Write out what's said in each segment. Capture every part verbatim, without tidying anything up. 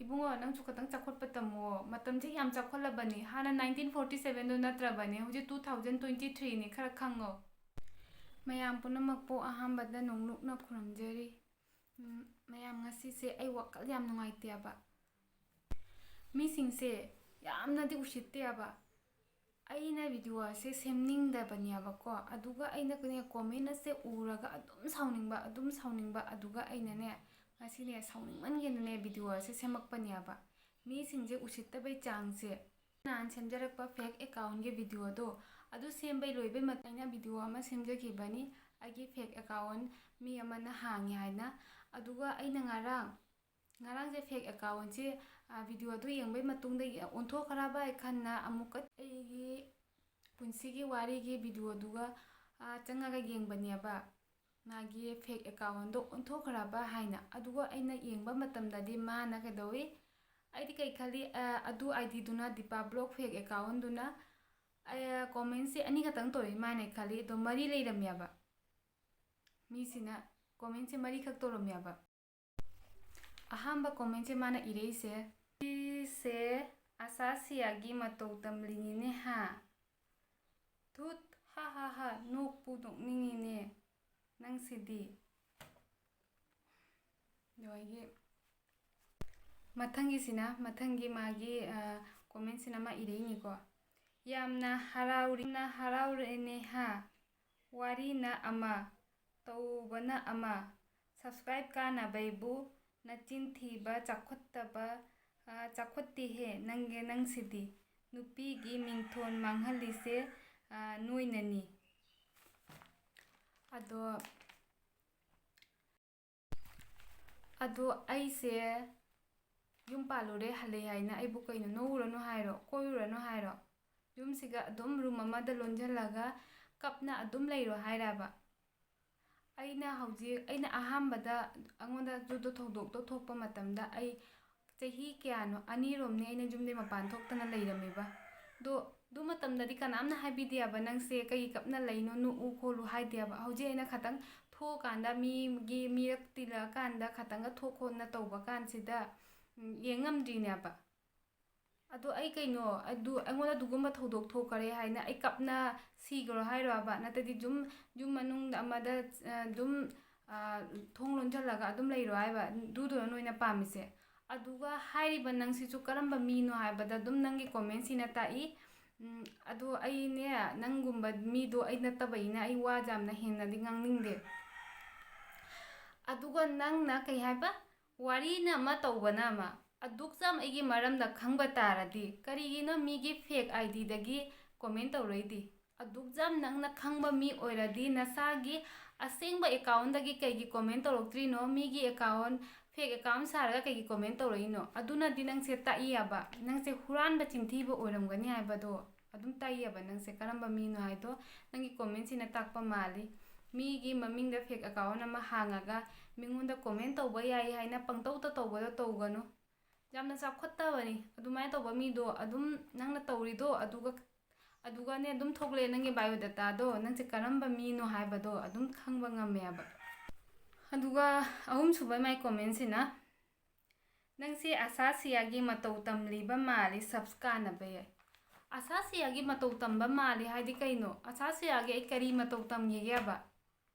ꯏꯕꯨꯡꯉꯣ, ꯅꯪꯁꯨ ꯈꯇꯪ ꯆꯥꯎꯈꯠꯄ ꯇꯝꯃꯣ꯫ ꯃꯇꯝꯁꯦ ꯌꯥꯝ ꯆꯥꯎꯈꯠꯂꯕꯅꯤ꯫ ꯍꯥꯟꯅ nineteen forty sevenꯗꯣ ꯅꯠꯇ꯭ꯔꯕꯅꯤ, ꯍꯧꯖꯤꯛ two thousand twenty threeꯅꯤ, ꯈꯔ ꯈꯪꯉꯣ꯫ ꯃꯌꯥꯝ ꯄꯨꯝꯅꯃꯛꯄꯨ ꯑꯍꯥꯟꯕꯗ ꯅꯣꯡꯂꯨꯛꯅ ꯈꯨꯔꯨꯝꯖꯔꯤ꯫ ꯎꯝ, ꯃꯌꯥꯝ, ꯉꯁꯤꯁꯦ ꯑꯩ ꯋꯥꯈꯜ ꯌꯥꯝ ꯅꯨꯡꯉꯥꯏꯇꯦꯕ꯫ ꯃꯤꯁꯤꯡꯁꯦ ꯌꯥꯝꯅꯗꯤ ꯎꯁꯤꯠꯇꯦꯕ꯫ ꯑꯩꯅ video ꯑꯁꯦ ꯁꯦꯝꯅꯤꯡꯗꯕꯅꯦꯕꯀꯣ, ꯑꯗꯨꯒ ꯑꯩꯅꯅꯦ comment ꯑꯁꯦ ꯎꯔꯒ ꯑꯗꯨꯝ ꯁꯥꯎꯅꯤꯡꯕ, ꯑꯗꯨꯝ ꯁꯥꯎꯅꯤꯡꯕ, ꯑꯗꯨꯒ ꯑꯩꯅꯅꯦ ꯉꯁꯤꯅꯦ ꯁꯥꯎꯅꯤꯡꯃꯟꯒꯤꯅꯅꯦ video ꯑꯁꯦ ꯁꯦꯝꯃꯛꯄꯅꯦꯕ꯫ ꯃꯤꯁꯤꯡꯁꯦ ꯎꯁꯤꯠꯇꯕꯩ ꯆꯥꯡꯁꯦ꯫ ꯅꯍꯥꯟ ꯁꯦꯝꯖꯔꯛꯄ fake accountꯒꯤ videoꯗꯣ, ꯑꯗꯨ ꯁꯦꯝꯕꯩ ꯂꯣꯏꯕꯩ ꯃꯇꯨꯡ ꯑꯩꯅ video ꯑꯃ ꯁꯦꯝꯖꯈꯤꯕꯅꯤ, ꯑꯩꯒꯤ fake account ꯃꯤ ꯑꯃꯅ ꯍꯥꯡꯉꯦ ꯍꯥꯏꯅ꯫ ꯑꯗꯨꯒ ꯑꯩꯅ ꯉꯔꯥꯡ, ꯉꯔꯥꯡꯁꯦ fake accountꯁꯦ, ꯑ, videoꯗꯣ ꯌꯦꯡꯕꯩ ꯃꯇꯨꯡꯗꯒꯤ ꯑꯣꯟꯊꯣꯛꯈ꯭ꯔꯕ ꯍꯥꯏ ꯈꯟꯅ ꯑꯃꯨꯛꯀ ꯑꯩꯒꯤ ꯄꯨꯟꯁꯤꯒꯤ ꯋꯥꯔꯤꯒꯤ videoꯗꯨꯒ, ꯑ, ꯆꯪꯉꯒ ꯌꯦꯡꯕꯅꯦꯕ꯫ ꯃꯥꯒꯤ fake accountꯗꯣ ꯑꯣꯟꯊꯣꯛꯈ꯭ꯔꯕ ꯍꯥꯏꯅ꯫ ꯑꯗꯨꯒ ꯑꯩꯅ ꯌꯦꯡꯕ ꯃꯇꯝꯗꯗꯤ ꯃꯥꯅ ꯀꯩꯗꯧꯏ? ꯑꯩꯗꯤ ꯀꯩ ꯈꯜꯂꯤ? ꯑ, ꯑꯗꯨ IDꯗꯨꯅ, ꯗꯤꯄꯥ vlog fake accountꯗꯨꯅ, ꯑ, commentꯁꯦ ꯑꯅꯤꯈꯛꯇꯪ ꯇꯧꯔꯛꯏ ꯃꯥꯅ ꯈꯜꯂꯤ, ꯑꯗꯣ ꯃꯔꯤ ꯂꯩꯔꯝꯃꯦꯕ꯫ ꯃꯤꯁꯤꯅ commentꯁꯦ ꯃꯔꯤꯈꯛ ꯇꯧꯔꯝꯃꯦꯕ꯫ ꯑꯍꯥꯟꯕ commentꯁꯦ ꯃꯥꯅ ꯏꯔꯛꯏꯁꯦ, "ꯁꯤꯁꯦ ꯑꯁꯥꯁꯤꯌꯥꯒꯤ ꯃꯇꯧ ꯇꯝꯂꯤꯅꯤꯅꯦ ꯍꯥ? ꯊꯨꯠ, ꯍꯥ ꯍꯥ ꯍꯥ, ꯅꯣꯛꯄꯨ ꯅꯣꯛꯅꯤꯡꯉꯤꯅꯦ ꯅꯪꯁꯤꯗꯤ"꯫ ꯑꯗꯨꯗꯒꯤ ꯃꯊꯪꯒꯤꯁꯤꯅ, ꯃꯊꯪꯒꯤ ꯃꯥꯒꯤ, ꯑ, commentꯁꯤꯅ ꯑꯃ ꯏꯔꯛꯏꯅꯤꯀꯣ꯫ "ꯌꯥꯝꯅ ꯍꯔꯥꯎꯔꯤ-, ꯌꯥꯝꯅ ꯍꯔꯥꯎꯔꯦꯅꯦ ꯍꯥ? ꯋꯥꯔꯤꯅ ꯑꯃ, ꯇꯧꯕꯅ ꯑꯃ꯫ Subscribe ꯀꯥꯟꯅꯕꯩꯕꯨ ꯅꯆꯤꯟ ꯊꯤꯕ, ꯆꯥꯎꯈꯠꯇꯕ, ꯑ, ꯆꯥꯎꯈꯠꯇꯦꯍꯦ ꯅꯪꯒꯤ, ꯅꯪꯁꯤꯗꯤ꯫ ꯅꯨꯄꯤꯒꯤ ꯃꯤꯡꯊꯣꯟ ꯃꯥꯡꯍꯜꯂꯤꯁꯦ, ꯑ, ꯅꯣꯏꯅꯅꯤ"꯫ ꯑꯗꯣ ꯑꯗꯣ ꯑꯩꯁꯦ ꯌꯨꯝ ꯄꯥꯜꯂꯨꯔꯦ, ꯍꯜꯂꯦ ꯍꯥꯏꯅ ꯑꯩꯕꯨ ꯀꯩꯅꯣ ꯅꯣꯛꯎꯔꯅꯨ ꯍꯥꯏꯔꯣ, ꯀꯣꯏꯔꯨꯔꯅꯨ ꯍꯥꯏꯔꯣ? ꯌꯨꯝꯁꯤꯒ ꯑꯗꯨꯝ room ꯑꯃꯗ ꯂꯣꯟꯁꯤꯜꯂꯒ ꯀꯞꯅ ꯑꯗꯨꯝ ꯂꯩꯔꯣ ꯍꯥꯏꯔꯕ? ꯑꯩꯅ ꯍꯧꯖꯤꯛ, ꯑꯩꯅ ꯑꯍꯥꯟꯕꯗ ꯑꯩꯉꯣꯟꯗ ꯑꯗꯨꯗꯣ ꯊꯧꯗꯣꯛꯇꯣ ꯊꯣꯛꯄ ꯃꯇꯝꯗ ꯑꯩ ꯆꯍꯤ ꯀꯌꯥꯅꯣ, ꯑꯅꯤꯔꯣꯝꯅꯦ ꯑꯩꯅ ꯌꯨꯝꯗꯩ ꯃꯄꯥꯟ ꯊꯣꯛꯇꯅ ꯂꯩꯔꯝꯃꯤꯕ꯫ ꯑꯗꯣ ꯑꯗꯨ ꯃꯇꯝꯗꯗꯤ ꯀꯅꯥꯝꯅ ꯍꯥꯏꯕꯤꯗꯦꯕ, "ꯅꯪꯁꯦ ꯀꯩꯒꯤ ꯀꯞꯅ ꯂꯩꯅꯣ, ꯅꯣꯛꯎ ꯈꯣꯠꯂꯨ" ꯍꯥꯏꯗꯦꯕ꯫ ꯍꯧꯖꯤꯛ ꯑꯩꯅ ꯈꯇꯪ ꯊꯣꯛꯑꯀꯥꯟꯗ, ꯃꯤꯒꯤ ꯃꯤꯔꯛ ꯇꯤꯜꯂꯛꯑꯀꯥꯟꯗ ꯈꯇꯪꯒ ꯊꯣꯛ ꯈꯣꯠꯅ ꯇꯧꯕ ꯀꯥꯟꯁꯤꯗ, ꯎꯝ, ꯌꯦꯡ ꯉꯝꯗ꯭ꯔꯤꯅꯦꯕ꯫ ꯑꯗꯣ ꯑꯩ ꯀꯩꯅꯣ, ꯑꯗꯨ ꯑꯩꯉꯣꯟꯗ ꯑꯗꯨꯒꯨꯝꯕ ꯊꯧꯗꯣꯛ ꯊꯣꯛꯈꯔꯦ ꯍꯥꯏꯅ ꯑꯩ ꯀꯞꯅ ꯁꯤꯈ꯭ꯔꯣ ꯍꯥꯏꯔꯣꯕ? ꯅꯠꯇ꯭ꯔꯗꯤ ꯌꯨꯝ, ꯌꯨꯝ ꯃꯅꯨꯡꯗ ꯑꯃꯗ, ꯑ, ꯑꯗꯨꯝ, ꯑ, ꯊꯣꯡ ꯂꯣꯟꯁꯤꯜꯂꯒ ꯑꯗꯨꯝ ꯂꯩꯔꯣ ꯍꯥꯏꯕ? ꯑꯗꯨꯗꯨꯔꯣ ꯅꯣꯏꯅ ꯄꯥꯝꯃꯤꯁꯦ? ꯑꯗꯨꯒ ꯍꯥꯏꯔꯤꯕ ꯅꯪꯁꯤꯁꯨ ꯀꯔꯝꯕ ꯃꯤꯅꯣ ꯍꯥꯏꯕꯗ ꯑꯗꯨꯝ ꯅꯪꯒꯤ commentꯁꯤꯅ ꯇꯥꯛꯏ꯫ ꯎꯝ, ꯑꯗꯣ ꯑꯩꯅꯦ, ꯅꯪꯒꯨꯝꯕ ꯃꯤꯗꯣ ꯑꯩ ꯅꯠꯇꯕꯅꯤꯅ ꯑꯩ ꯋꯥꯁꯦ ꯌꯥꯝꯅ ꯍꯦꯟꯅꯗꯤ ꯉꯥꯡꯅꯤꯡꯗꯦ꯫ ꯑꯗꯨꯒ ꯅꯪꯅ ꯀꯩ ꯍꯥꯏꯕ? ꯋꯥꯔꯤꯅ ꯑꯃ, ꯇꯧꯕꯅ ꯑꯃ꯫ ꯑꯗꯨꯛ ꯌꯥꯝ ꯑꯩꯒꯤ ꯃꯔꯝꯗ ꯈꯪꯕ ꯇꯥꯔꯗꯤ ꯀꯔꯤꯒꯤꯅꯣ ꯃꯤꯒꯤ fake IDꯗꯒꯤ comment ꯇꯧꯔꯛꯏꯗꯤ? ꯑꯗꯨꯛ ꯌꯥꯝ ꯅꯪꯅ ꯈꯪꯕ ꯃꯤ ꯑꯣꯏꯔꯗꯤ ꯅꯁꯥꯒꯤ ꯑꯁꯦꯡꯕ accountꯗꯒꯤ ꯀꯩꯒꯤ comment ꯇꯧꯔꯛꯇ꯭ꯔꯤꯅꯣ? ꯃꯤꯒꯤ account, fake account ꯁꯥꯔꯒ ꯀꯩꯒꯤ comment ꯇꯧꯔꯛꯏꯅꯣ? ꯑꯗꯨꯅꯗꯤ ꯅꯪꯁꯦ ꯇꯥꯛꯏ ꯍꯥꯏꯕ, ꯅꯪꯁꯦ ꯍꯨꯔꯥꯟꯕ ꯆꯤꯟꯊꯤꯕ ꯑꯣꯏꯔꯝꯒꯅꯤ ꯍꯥꯏꯕꯗꯣ ꯑꯗꯨꯝ ꯇꯥꯛꯏ ꯍꯥꯏꯕ꯫ ꯅꯪꯁꯦ ꯀꯔꯝꯕ ꯃꯤꯅꯣ ꯍꯥꯏꯗꯣ ꯅꯪꯒꯤ commentꯁꯤꯅ ꯇꯥꯛꯄ ꯃꯥꯜꯂꯤ꯫ ꯃꯤꯒꯤ ꯃꯃꯤꯡꯗ fake account ꯑꯃ ꯍꯥꯡꯉꯒ ꯃꯤꯉꯣꯟꯗ comment ꯇꯧꯕ ꯌꯥꯏ ꯍꯥꯏꯅ ꯄꯪꯇꯧꯗ ꯇꯧꯕꯗꯣ ꯇꯧꯒꯅꯨ꯫ ꯌꯥꯝꯅ ꯆꯥꯎꯈꯠꯇꯕꯅꯤ ꯑꯗꯨꯃꯥꯏꯅ ꯇꯧꯕ ꯃꯤꯗꯣ꯫ ꯑꯗꯨꯝ ꯅꯪꯅ ꯇꯧꯔꯤꯗꯣ ꯑꯗꯨꯒ, ꯑꯗꯨꯒꯅꯦ ꯑꯗꯨꯝ ꯊꯣꯛꯂꯛꯑꯦ ꯅꯪꯒꯤ biodatаꯗꯣ, ꯅꯪꯁꯦ ꯀꯔꯝꯕ ꯃꯤꯅꯣ ꯍꯥꯏꯕꯗꯣ ꯑꯗꯨꯝ ꯈꯪꯕ ꯉꯝꯃꯦꯕ꯫ ꯑꯗꯨꯒ ꯑꯍꯨꯝꯁꯨꯕ ꯃꯥꯏ commentꯁꯤꯅ, "ꯅꯪꯁꯦ ꯑꯁꯥꯁꯤꯌꯥꯒꯤ ꯃꯇꯧ ꯇꯝꯂꯤꯕ ꯃꯥꯜꯂꯤ, subs ꯀꯥꯟꯅꯕ ꯌꯥꯏ꯫" ꯑꯁꯥꯁꯤꯌꯥꯒꯤ ꯃꯇꯧ ꯇꯝꯕ ꯃꯥꯜꯂꯤ ꯍꯥꯏꯗꯤ ꯀꯩꯅꯣ? ꯑꯁꯥꯁꯤꯌꯥꯒꯤ ꯑꯩ ꯀꯔꯤ ꯃꯇꯧ ꯇꯝꯈꯤꯒꯦꯕ?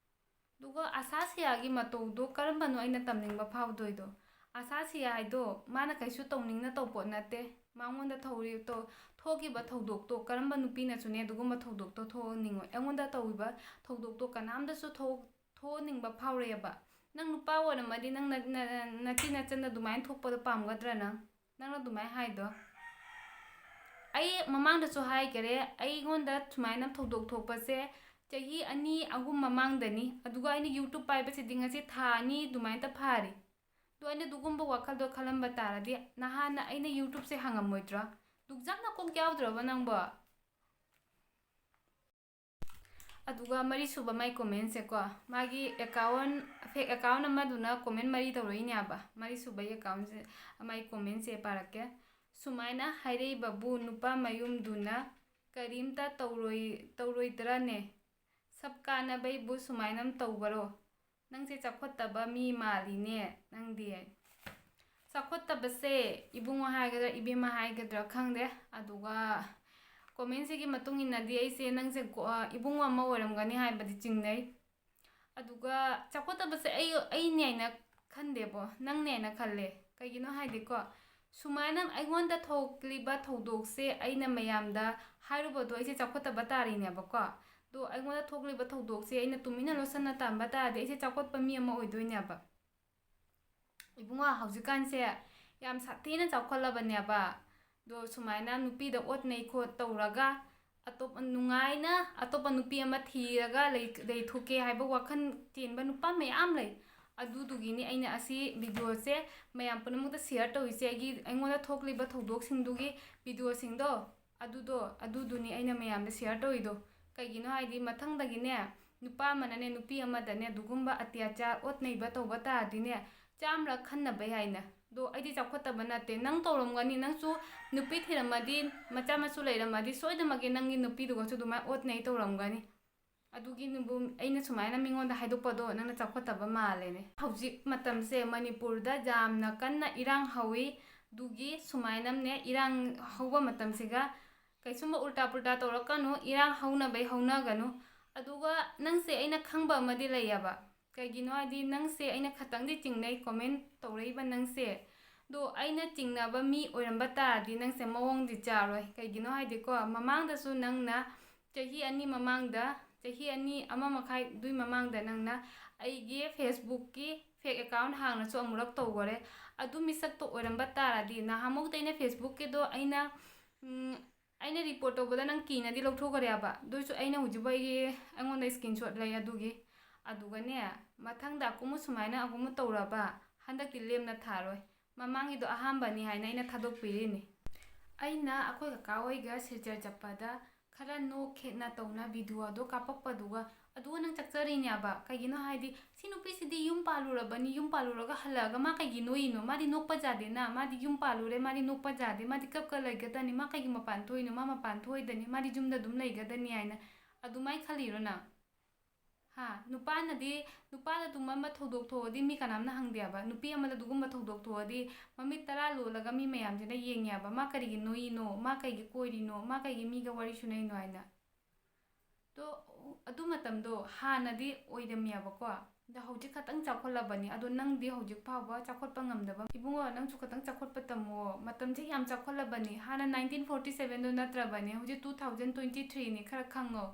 ꯑꯗꯨꯒ ꯑꯁꯥꯁꯤꯌꯥꯒꯤ ꯃꯇꯧꯗꯣ ꯀꯔꯝꯕꯅꯣ ꯑꯩꯅ ꯇꯝꯅꯤꯡꯕ ꯐꯥꯎꯗꯣꯏꯗꯣ? ꯑꯁꯥꯁꯤꯌꯥ ꯍꯥꯏꯗꯣ ꯃꯥꯅ ꯀꯩꯁꯨ ꯇꯧꯅꯤꯡꯅ ꯇꯧ ꯄꯣꯠ ꯅꯠꯇꯦ꯫ ꯃꯉꯣꯟꯗ ꯊꯧꯔꯤ-, ꯇꯧ-, ꯊꯣꯛꯈꯤꯕ ꯊꯧꯗꯣꯛꯇꯣ ꯀꯔꯝꯕ ꯅꯨꯄꯤꯅꯁꯨꯅꯦ ꯑꯗꯨꯒꯨꯝꯕ ꯊꯧꯗꯣꯛꯇꯣ ꯊꯣꯛꯍꯟꯅꯤꯡꯉꯣꯏ꯫ ꯑꯩꯉꯣꯟꯗ ꯇꯧꯔꯤꯕ ꯊꯧꯗꯣꯛꯇꯣ ꯀꯅꯥꯝꯇꯁꯨ ꯊꯣꯛ-, ꯊꯣꯛꯍꯟꯅꯤꯡꯕ ꯐꯥꯎꯔꯛꯑꯦꯕ꯫ ꯅꯪ ꯅꯨꯄꯥ ꯑꯣꯏꯔꯝꯃꯗꯤ ꯅꯪ ꯅ-, ꯅ-, ꯅꯆꯤꯟ ꯅꯆꯟꯗ ꯑꯗꯨꯃꯥꯏꯅ ꯊꯣꯛꯄꯗꯣ ꯄꯥꯝꯒꯗ꯭ꯔꯥ ꯅꯪ? ꯅꯪꯅ ꯑꯗꯨꯃꯥꯏꯅ ꯍꯥꯏꯗꯣ꯫ ꯑꯩ ꯃꯃꯥꯡꯗꯁꯨ ꯍꯥꯏꯈꯔꯦ, ꯑꯩꯉꯣꯟꯗ ꯁꯨꯃꯥꯏꯅ ꯊꯧꯗꯣꯛ ꯊꯣꯛꯄꯁꯦ ꯆꯍꯤ ꯑꯅꯤ, ꯑꯍꯨꯝ ꯃꯃꯥꯡꯗꯅꯤ꯫ ꯑꯗꯨꯒ ꯑꯩꯅ YouTube ꯄꯥꯏꯕꯁꯤꯗꯤ ꯉꯁꯤ ꯊꯥ ꯑꯅꯤ ꯑꯗꯨꯃꯥꯏꯅ ꯐꯥꯔꯤ꯫ ꯑꯗꯣ ꯑꯩꯅ ꯑꯗꯨꯒꯨꯝꯕ ꯋꯥꯈꯜꯗꯣ ꯈꯜꯂꯝꯕ ꯇꯥꯔꯗꯤ ꯅꯍꯥꯟꯅ ꯑꯩꯅ YouTubeꯁꯦ ꯍꯥꯡꯉꯝꯃꯣꯏꯗ꯭ꯔꯣ? ꯗꯨꯛ ꯌꯥꯝꯅ ꯀꯣꯛ ꯌꯥꯎꯗ꯭ꯔꯕ ꯅꯪꯕꯣ? ꯑꯗꯨꯒ ꯃꯔꯤꯁꯨꯕ ꯃꯥꯏ commentꯁꯦꯀꯣ, ꯃꯥꯒꯤ account, fake account ꯑꯃꯗꯨꯅ comment ꯃꯔꯤ ꯇꯧꯔꯛꯏꯅꯦꯕ꯫ ꯃꯔꯤꯁꯨꯕꯒꯤ accountꯁꯦ, ꯃꯥꯏ commentꯁꯦ ꯄꯥꯔꯛꯀꯦ꯫ "ꯁꯨꯃꯥꯏꯅ ꯍꯥꯏꯔꯛꯏꯕꯕꯨ ꯅꯨꯄꯥ ꯃꯌꯨꯝꯗꯨꯅ ꯀꯔꯤꯝꯇ ꯇꯧꯔꯣꯏ-, ꯇꯧꯔꯣꯏꯗ꯭ꯔꯅꯦ? ꯁꯞ ꯀꯥꯟꯅꯕꯩꯕꯨ ꯁꯨꯃꯥꯏꯅ ꯇꯧꯕꯔꯣ? ꯅꯪꯁꯦ ꯆꯥꯎꯈꯠꯇꯕ ꯃꯤ ꯃꯥꯜꯂꯤꯅꯦ ꯅꯪꯗꯤ꯫" ꯆꯥꯎꯈꯠꯇꯕꯁꯦ ꯏꯕꯨꯡꯉꯣ ꯍꯥꯏꯒꯗ꯭ꯔꯥ, ꯏꯕꯦꯝꯃ ꯍꯥꯏꯒꯗ꯭ꯔꯥ ꯈꯪꯗꯦ꯫ ꯑꯗꯨꯒ comment ꯁꯤꯒꯤ ꯃꯇꯨꯡ ꯏꯟꯅꯗꯤ ꯑꯩꯁꯦ ꯅꯪꯁꯦ ꯒꯣ-, ꯑ, ꯏꯕꯨꯡꯉꯣ ꯑꯃ ꯑꯣꯏꯔꯝꯒꯅꯤ ꯍꯥꯏꯕꯗꯤ ꯆꯤꯡꯅꯩ꯫ ꯑꯗꯨꯒ ꯆꯥꯎꯈꯠꯇꯕꯁꯦ ꯑꯩ, ꯑꯩꯅꯦ ꯍꯥꯏꯅ ꯈꯟꯗꯦꯕꯣ, ꯅꯪꯅꯦ ꯍꯥꯏꯅ ꯈꯜꯂꯦ꯫ ꯀꯩꯒꯤꯅꯣ ꯍꯥꯏꯗꯤꯀꯣ, ꯁꯨꯃꯥꯏꯅ ꯑꯩꯉꯣꯟꯗ ꯊꯣꯛꯂꯤꯕ ꯊꯧꯗꯣꯛꯁꯦ ꯑꯩꯅ ꯃꯌꯥꯝꯗ ꯍꯥꯏꯔꯨꯕꯗꯣ ꯑꯩꯁꯦ ꯆꯥꯎꯈꯠꯇꯕ ꯇꯥꯔꯤꯅꯦꯕꯀꯣ꯫ ꯑꯗꯣ ꯑꯩꯉꯣꯟꯗ ꯊꯣꯛꯂꯤꯕ ꯊꯧꯗꯣꯛꯁꯦ ꯑꯩꯅ ꯇꯨꯃꯤꯟꯅ ꯂꯣꯠꯁꯟꯅ ꯊꯝꯕ ꯇꯥꯔꯗꯤ ꯑꯩꯁꯦ ꯆꯥꯎꯈꯠꯄ ꯃꯤ ꯑꯃ ꯑꯣꯏꯗꯣꯏꯅꯦꯕ꯫ ꯏꯕꯨꯡꯉꯣ, ꯍꯧꯖꯤꯛꯀꯥꯟꯁꯦ ꯌꯥꯝ ꯁꯥꯊꯤꯅ ꯆꯥꯎꯈꯠꯂꯕꯅꯦꯕ꯫ ꯑꯗꯣ ꯁꯨꯃꯥꯏꯅ ꯅꯨꯄꯤꯗ ꯑꯣꯠꯅꯩ ꯈꯣꯠ ꯇꯧꯔꯒ ꯑꯇꯣꯞꯄ ꯅꯨꯡꯉꯥꯏꯅ ꯑꯇꯣꯞꯄ ꯅꯨꯄꯤ ꯑꯃ ꯊꯤꯔꯒ ꯂꯩ-, ꯂꯩꯊꯣꯛꯀꯦ ꯍꯥꯏꯕ ꯋꯥꯈꯜ ꯆꯦꯟꯕ ꯅꯨꯄꯥ ꯃꯌꯥꯝ ꯂꯩ꯫ ꯑꯗꯨꯗꯨꯒꯤꯅꯤ ꯑꯩꯅ ꯑꯁꯤ video ꯁꯦ ꯃꯌꯥꯝ ꯄꯨꯝꯅꯃꯛꯇ share ꯇꯧꯔꯤꯁꯦ꯫ ꯑꯩꯒꯤ, ꯑꯩꯉꯣꯟꯗ ꯊꯣꯛꯂꯤꯕ ꯊꯧꯗꯣꯛꯁꯤꯡꯗꯨꯒꯤ video ꯁꯤꯡꯗꯣ, ꯑꯗꯨꯗꯣ, ꯑꯗꯨꯗꯨꯅꯤ ꯑꯩꯅ ꯃꯌꯥꯝꯗ share ꯇꯧꯔꯤꯗꯣ꯫ ꯀꯩꯒꯤꯅꯣ ꯍꯥꯏꯗꯤ ꯃꯊꯪꯗꯒꯤꯅꯦ, ꯅꯨꯄꯥ ꯑꯃꯅꯅꯦ ꯅꯨꯄꯤ ꯑꯃꯗꯅꯦ ꯑꯗꯨꯒꯨꯝꯕ ꯑꯇ꯭ꯌꯥꯆꯥꯔ, ꯑꯣꯠ ꯅꯩꯕ ꯇꯧꯕ ꯇꯥꯔꯗꯤꯅꯦ, ꯆꯥꯝꯔꯛ ꯈꯟꯅꯕ ꯌꯥꯏꯅ꯫ ꯑꯗꯣ ꯑꯩꯗꯤ ꯆꯥꯎꯈꯠꯇꯕ ꯅꯠꯇꯦ꯫ ꯅꯪ ꯇꯧꯔꯝꯒꯅꯤ, ꯅꯪꯁꯨ ꯅꯨꯄꯤ ꯊꯤꯔꯝꯃꯗꯤ, ꯃꯆꯥ ꯃꯁꯨ ꯂꯩꯔꯝꯃꯗꯤ ꯁꯣꯏꯗꯃꯛꯀꯤ ꯅꯪꯒꯤ ꯅꯨꯄꯤꯗꯨꯒꯁꯨ ꯑꯗꯨꯃꯥꯏꯅ ꯑꯣꯠ ꯅꯩ ꯇꯧꯔꯝꯒꯅꯤ꯫ ꯑꯗꯨꯒꯤꯅꯕꯨ ꯑꯩꯅ ꯁꯨꯃꯥꯏꯅ ꯃꯤꯉꯣꯟꯗ ꯍꯥꯏꯗꯣꯛꯄꯗꯣ ꯅꯪꯅ ꯆꯥꯎꯈꯠꯇꯕ ꯃꯥꯜꯂꯦꯅꯦ꯫ ꯍꯧꯖꯤꯛ ꯃꯇꯝꯁꯦ ꯃꯅꯤꯄꯨꯔꯗ ꯌꯥꯝꯅ ꯀꯟꯅ ꯏꯔꯥꯡ ꯍꯧꯋꯤ꯫ ꯑꯗꯨꯒꯤ ꯁꯨꯃꯥꯏꯅꯅꯦ, ꯏꯔꯥꯡ ꯍꯧꯕ ꯃꯇꯝꯁꯤꯒ ꯀꯩꯁꯨꯝꯕ ꯎꯜꯇꯥ ꯄꯨꯜꯇꯥ ꯇꯧꯔꯛꯀꯅꯨ, ꯏꯔꯥꯡ ꯍꯧꯅꯕꯩ ꯍꯧꯅꯒꯅꯨ꯫ ꯑꯗꯨꯒ ꯅꯪꯁꯦ ꯑꯩꯅ ꯈꯪꯕ ꯑꯃꯗꯤ ꯂꯩꯌꯦꯕ꯫ ꯀꯩꯒꯤꯅꯣ ꯍꯥꯏꯗꯤ ꯅꯪꯁꯦ ꯑꯩꯅ ꯈꯇꯪꯗꯤ ꯆꯤꯡꯅꯩ comment ꯇꯧꯔꯛꯏꯕ ꯅꯪꯁꯦ꯫ ꯑꯗꯣ ꯑꯩꯅ ꯆꯤꯡꯅꯕ ꯃꯤ ꯑꯣꯏꯔꯝꯕ ꯇꯥꯔꯗꯤ ꯅꯪꯁꯦ ꯃꯑꯣꯡꯗꯤ ꯆꯥꯔꯣꯏ꯫ ꯀꯩꯒꯤꯅꯣ ꯍꯥꯏꯗꯤꯀꯣ, ꯃꯃꯥꯡꯗꯁꯨ ꯅꯪꯅ ꯆꯍꯤ ꯑꯅꯤ ꯃꯃꯥꯡꯗ, ꯆꯍꯤ ꯑꯅꯤ, ꯑꯃ ꯃꯈꯥꯏ ꯑꯗꯨꯏ ꯃꯃꯥꯡꯗ ꯅꯪꯅ ꯑꯩꯒꯤ Facebook ꯀꯤ fake account ꯍꯥꯡꯅꯁꯨ ꯑꯃꯨꯔꯛ ꯇꯧꯈꯔꯦ꯫ ꯑꯗꯨ ꯃꯤꯁꯛꯇꯣ ꯑꯣꯏꯔꯝꯕ ꯇꯥꯔꯗꯤ, ꯅꯍꯥꯟꯃꯨꯛꯇ ꯑꯩꯅ Facebook ꯀꯤꯗꯣ ꯑꯩꯅ, ꯎꯝ, ꯑꯩꯅ report ꯇꯧꯕꯗ ꯅꯪ ꯀꯤꯅꯗꯤ ꯂꯧꯊꯣꯛꯈ꯭ꯔꯦꯕ꯫ ꯑꯗꯨꯏꯁꯨ ꯑꯩꯅ ꯍꯧꯖꯤꯛꯐꯥꯎ ꯑꯩꯒꯤ, ꯑꯩꯉꯣꯟꯗ screenshot ꯂꯩ ꯑꯗꯨꯒꯤ꯫ ꯑꯗꯨꯒꯅꯦ, ꯃꯊꯪꯗ ꯑꯀꯨꯝꯕ ꯁꯨꯃꯥꯏꯅ ꯑꯀꯨꯝꯕ ꯇꯧꯔꯕ, ꯍꯟꯗꯛꯇꯤ ꯂꯦꯝꯅ ꯊꯥꯔꯣꯏ꯫ ꯃꯃꯥꯡꯒꯤꯗꯣ ꯑꯍꯥꯟꯕꯅꯤ ꯍꯥꯏꯅ ꯑꯩꯅ ꯊꯥꯗꯣꯛꯄꯤꯔꯤꯅꯤ꯫ ꯑꯩꯅ ꯑꯩꯈꯣꯏ ꯀꯀꯥ ꯍꯣꯏꯒ ꯁꯤꯜꯆꯔ ꯆꯠꯄꯗ ꯈꯔ ꯅꯣꯛ ꯈꯦꯠꯅ ꯇꯧꯅ video ꯑꯗꯣ ꯀꯥꯞꯄꯛꯄꯗꯨꯒ, ꯑꯗꯨꯒ ꯅꯪ ꯆꯥꯛꯆꯔꯤꯅꯦꯕ꯫ ꯀꯩꯒꯤꯅꯣ ꯍꯥꯏꯗꯤ, "ꯁꯤ ꯅꯨꯄꯤꯁꯤꯗꯤ ꯌꯨꯝ ꯄꯥꯜꯂꯨꯔꯕꯅꯤ, ꯌꯨꯝ ꯄꯥꯜꯂꯨꯔꯒ ꯍꯜꯂꯛꯑꯒ ꯃꯥ ꯀꯩꯒꯤ ꯅꯣꯛꯏꯅꯣ? ꯃꯥꯗꯤ ꯅꯣꯛꯄ ꯌꯥꯗꯦꯅ, ꯃꯥꯗꯤ ꯌꯨꯝ ꯄꯥꯜꯂꯨꯔꯦ, ꯃꯥꯗꯤ ꯅꯣꯛꯄ ꯌꯥꯗꯦ, ꯃꯥꯗꯤ ꯀꯞꯀ ꯂꯩꯒꯗꯅꯤ, ꯃꯥ ꯀꯩꯒꯤ ꯃꯄꯥꯟ ꯊꯣꯛꯏꯅꯣ? ꯃꯥ ꯃꯄꯥꯟ ꯊꯣꯛꯑꯣꯏꯗꯅꯤ, ꯃꯥꯗꯤ ꯌꯨꯝꯗ ꯑꯗꯨꯝ ꯂꯩꯒꯗꯅꯤ" ꯍꯥꯏꯅ ꯑꯗꯨꯃꯥꯏꯅ ꯈꯜꯂꯤꯔꯣ ꯅꯪ? ꯍꯥ? ꯅꯨꯄꯥꯅꯗꯤ, ꯅꯨꯄꯥꯗ ꯑꯗꯨꯝ ꯑꯃ ꯊꯧꯗꯣꯛ ꯊꯣꯛꯑꯗꯤ ꯃꯤ ꯀꯅꯥꯝꯅ ꯍꯪꯗꯦꯕ꯫ ꯅꯨꯄꯤ ꯑꯃꯗ ꯑꯗꯨꯒꯨꯝꯕ ꯊꯧꯗꯣꯛ ꯊꯣꯛꯑꯗꯤ ꯃꯃꯤꯠ ꯇꯔꯥ ꯂꯣꯜꯂꯒ ꯃꯤ ꯃꯌꯥꯝꯁꯤꯅ ꯌꯦꯡꯉꯦꯕ꯫ ꯃꯥ ꯀꯔꯤꯒꯤ ꯅꯣꯏꯔꯤꯅꯣ? ꯃꯥ ꯀꯩꯒꯤ ꯀꯣꯏꯔꯤꯅꯣ? ꯃꯥ ꯀꯩꯒꯤ ꯃꯤꯒ ꯋꯥꯔꯤ ꯁꯨꯅꯩꯅꯣ ꯍꯥꯏꯅ꯫ ꯑꯗꯣ ꯑꯗꯨ ꯃꯇꯝꯗꯣ ꯍꯥꯟꯅꯗꯤ ꯑꯣꯏꯔꯝꯃꯦꯕꯀꯣ꯫ ꯑꯗꯣ ꯍꯧꯖꯤꯛ ꯈꯇꯪ ꯆꯥꯎꯈꯠꯂꯕꯅꯤ꯫ ꯑꯗꯣ ꯅꯪꯗꯤ ꯍꯧꯖꯤꯛ ꯐꯥꯎꯕ ꯆꯥꯎꯈꯠꯄ ꯉꯝꯗꯕ? ꯏꯕꯨꯡꯉꯣ, ꯅꯪꯁꯨ ꯈꯇꯪ ꯆꯥꯎꯈꯠꯄ ꯇꯝꯃꯣ꯫ ꯃꯇꯝꯁꯦ ꯌꯥꯝ ꯆꯥꯎꯈꯠꯂꯕꯅꯤ꯫ ꯍꯥꯟꯅ nineteen forty sevenꯗꯣ ꯅꯠꯇ꯭ꯔꯕꯅꯤ꯫ ꯍꯧꯖꯤꯛ two thousand twenty threeꯅꯤ꯫ ꯈꯔ ꯈꯪꯉꯣ꯫